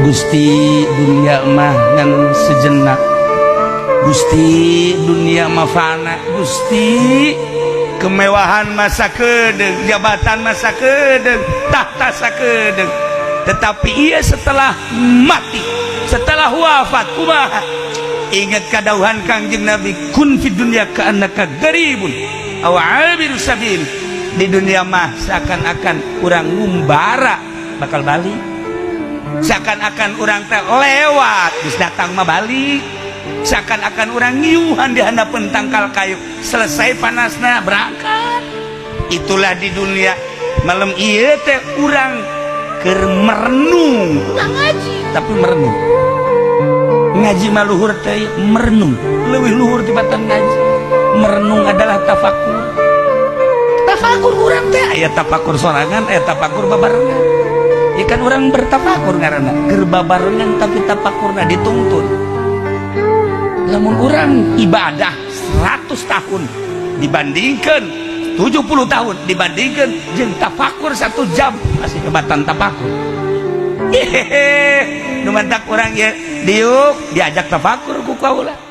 Gusti, dunia mah ngan sejenak. Gusti, dunia mah fana. Gusti, kemewahan mah sakedeung, jabatan mah sakedeung, tahta sakedeung, tetapi ia setelah mati, setelah wafat, kumaha? Ingat kadawuhan Kangjeng Nabi, kun fid dunya ka'annaka garibun aw abiru sabil. Di dunia mah seakan-akan urang ngumbara, bakal balik, seakan-akan urang teh lewat, geus datang mah balik, seakan-akan urang ngiuhan di handapeun tangkal kayu, selesai panasna berangkat. Itulah di dunia. Malam ieu teh urang keur merenung. Ulah ngaji, tapi merenung. Ngaji mah luhur teh merenung, leuwih luhur tibatan ngaji. Merenung adalah tafakur. Tafakur urang teh aya tafakur sorangan, aya tafakur babarengan. Ya kan urang bertafakur ngaranna keur babarengan, tapi tafakurna dituntun. Lamun urang ibadah 100 tahun dibandingkan 70 tahun dibandingkan jeung tafakur 1 jam, masih hebatan tafakur. Hehehe, nu mantak urang ya diuk diajak tafakur ku kaula.